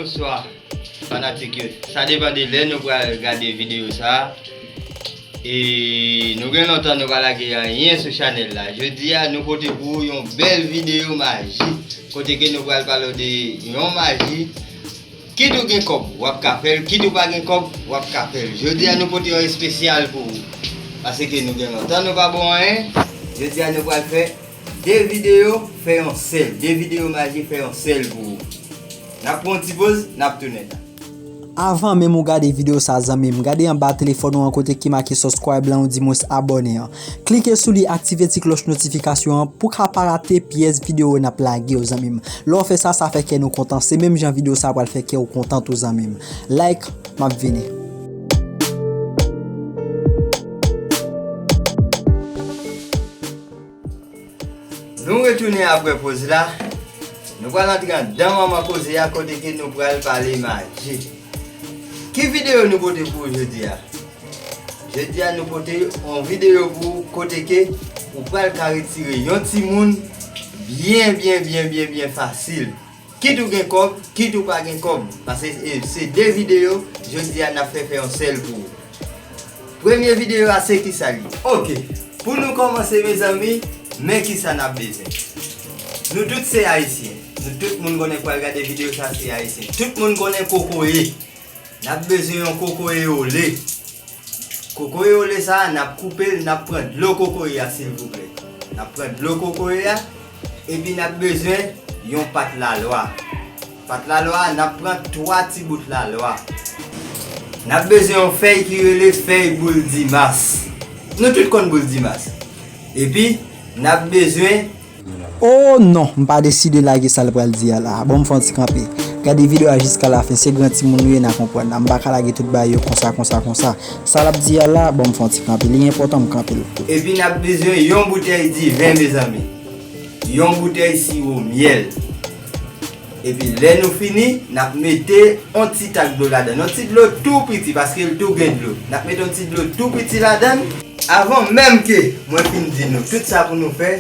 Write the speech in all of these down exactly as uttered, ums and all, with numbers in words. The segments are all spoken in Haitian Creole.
Bonswa, fanatik yo. Sa depann de lè nou pral gade videyo sa a. E nou gen lontan nou pa lage anyen sou chanèl la. Jodi a, nou pote pou ou yon bèl videyo maji. Kote ke nou pral pale w de yon maji. Kit ou gen kòb, w ap ka fè l. Kit ou pa gen kòb, w ap ka fè l. Jodi a, nou pote yon espesyal pou ou. Paske nou gen lontan nou pa ba w anyen. Jodi a, nou pral fè de videyo, fè yon sèl. De videyo maji, fè yon sèl pou ou. N ap pran yon ti poz, n ap tounen. Avan menm ou gade videyo sa, zanmi m, gade anba telefòn ou an kote ki make subscribe lan, ou di mwens abòne an. Klike sou li, aktive ti klòch notifikasyon an pou w ka pa rate pyès videyo n ap lage yo, zanmi m. Lè w fè sa, sa fè kè nou kontan. Se menm jan videyo sa pral fè kè w kontan tou, zanmi m. Like, m ap vini. Nou retounen apre poz la. Nou pral antre anndan manman koze a kote ke nou pral pale maji. Ki videyo nou pote pou ou jodi a? Jodi a nou pote yon videyo pou ou kote ke ou pral ka retire yon timoun byen, byen, byen, byen, byen fasil. Kit ou gen kòb, kit ou pa gen kòb. Paske, e, se de videyo, jodi a n ap fè, fè yon sèl pou ou. Premye videyo a se kisa l ye? Oke, pou nou kòmanse, mezanmi, men kisa n ap bezwen. Nou tout se Ayisyen. Nou tout moun konnen k pral gade videyo sa se Ayisyen. Tout moun konnen kokoye. N ap bezwen yon kokoye ole. Kokoye ole sa a, n ap koupe l, n ap pran dlo kokoye a, silvouplè. N ap pran dlo kokoye a, epi n ap bezwen yon pat lalwa. Pat lalwa a, n ap pran twa ti bout lalwa. N ap bezwen yon fèy ki rele fèy bouldimas. Nou tout konn bouldimas. Epi, n ap bezwen Oh non, m pa deside lage sa l pral di a la. Bon, m fè yon ti kanpe. Gade videyo a jiska lafen, se gran timoun nou ye, n a konprann la. M pa ka lage tout bagay yo konsa, konsa, konsa. Sa l ap di a la, bon, m fè yon ti kanpe. Li enpòtan m kanpe l. Epi n ap bezwen yon boutèy diven, mezanmi. Yon boutèy siwo myèl. Epi lè nou fini, n ap mete yon ti tak dlo ladan. Yon ti dlo tou piti, paske l tou gen dlo. N ap mete yon ti dlo tou piti ladan. Avan menm ke mwen fin di nou tout sa pou nou fè,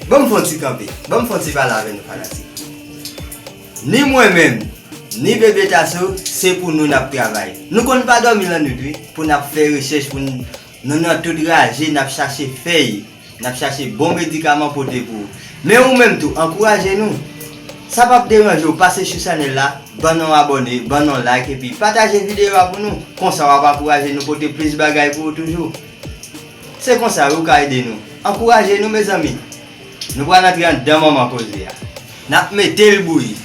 ban m fè yon ti kanpe. Ban m fè yon ti pale avè nou fanatik. Ni mwen menm, ni Bebe Taso, se pou nou n ap travay. Nou konn pa dòmi lannwit, wi, pou n ap fè rechèch, pou n, nou nan tout raje, n ap chache fèy, n ap chache bon medikaman pote pou ou. Men ou menm tou, ankouraje nou. Sa p ap deranje w, pase sou chanèl la, ban n yon abòne, ban n yon like, epi pataje videyo a pou nou. Konsa w ap ankouraje nou pote plis bagay pou ou toujou. Se konsa wi ou ka ede nou. Ankouraje nou, mezanmi. Nou pral antre anndan manman koze a. N ap mete l bouyi.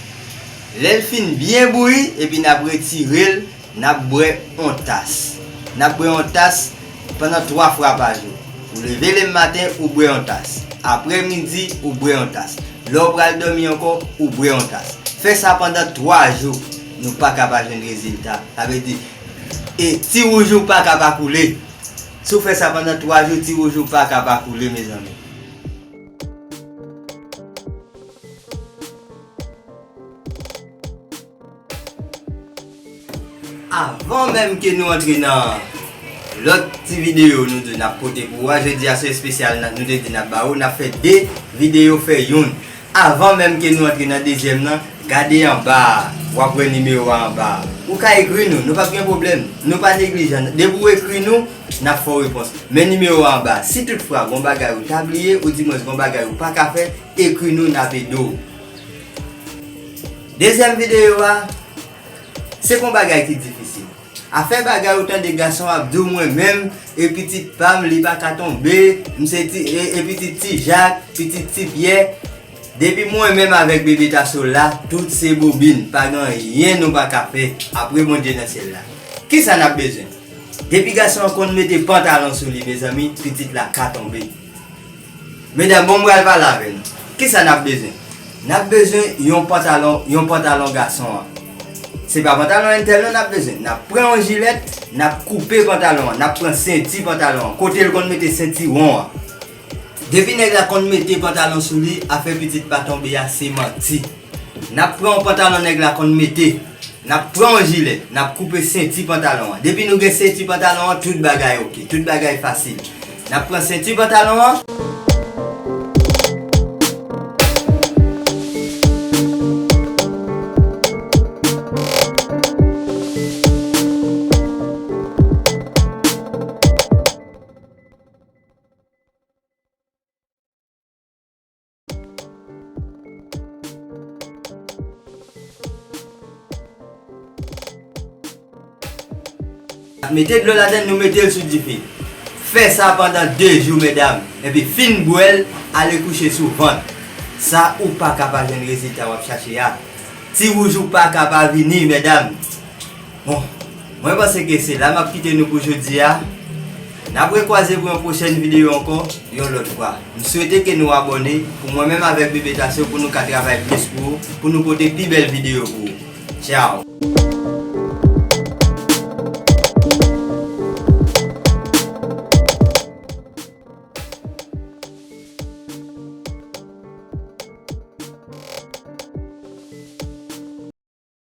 Lè l fin byen bouyi, epi n ap retire l, n ap bwè yon tas. N ap bwè yon tas pandan twa fwa pa jou. Ou leve lemen maten, ou bwè yon tas. Aprè midi, ou bwè yon tas. Lè w pral dòmi ankò, ou bwè yon tas. Fè sa pandan twa jou. Nou pa ka pa jwenn rezilta. Sa vle di, e ti wouj ou pa ka pa koule. Si w fè sa pandan twa jou, ti wouj ou pa ka pa koule, mezanmi. Avan menm ke nou antre nan lòt ti videyo nou di n ap pote pou ou a, jodi a se espesyal, n a, nou te di n ap ba ou, n ap fè de videyo fè youn. Avan menm ke nou antre nan dezyèm nan, gade anba a, w ap wè nimewo a anba a. Ou ka ekri nou, nou p ap gen pwoblèm. Nou pa neglijan. Depi w ekri nou, n ap fè w repons. Men nimewo a anba a. Si toutfwa gon bagay ou ta bliye, oudimwens gon bagay ou pa ka fè, ekri nou, n ap ede w. Dezyèm videyo a, se pa yon bagay ki difisil. Afè bagay ou tande gason ap di w mwen menm, e pitit pa m, li pa ka tonbe, m se ti, e, e pitit ti Jak, pitit ti Pyè. Depi mwen menm avèk Bebe Taso la, tout se bobin, pa gen anyen nou pa ka fè, apre Bondye nan syèl la. Kisa n ap bezwen? Depi gason an konn mete pantalon sou li, mezanmi, pitit la ka tonbe. Medam, bon, m pral pale avè nou. Kisa n ap bezwen? N ap bezwen yon pantalon, yon pantalon gason an. Se pa pantalon entèl non n ap bezwen. N ap pran yon jilèt, n ap koupe pantalon an, n ap pran senti pantalon an, kote l konn mete sentiwon an. Depi nèg la konn mete pantalon sou li, afè pitit pa tonbe a se manti. N ap pran yon pantalon nèg la konn mete. N ap pran yon jilèt, n ap koupe senti pantalon an. Depi nou gen senti pantalon an, tout bagay oke, tout bagay fasil. N ap pran senti pantalon an. Mete dlo ladann, nou mete l sou dife. Fè sa pandan de jou, medam, epi fin bwè l, ale kouche sou vant. Sa ou pa ka pa jwenn rezilta w ap chache a. Ti wouj ou pa ka pa vini, medam. Bon, mwen panse ke se la m ap kite nou pou jodi a. N ap rekwaze pou yon pwochèn videyo ankò, yon lòt fwa. M swete ke nou abòne pou mwen menm avèk Bebe Tasyo pou nou ka travay plis pou ou, pou nou pote pi bèl videyo pou ou. Tchao!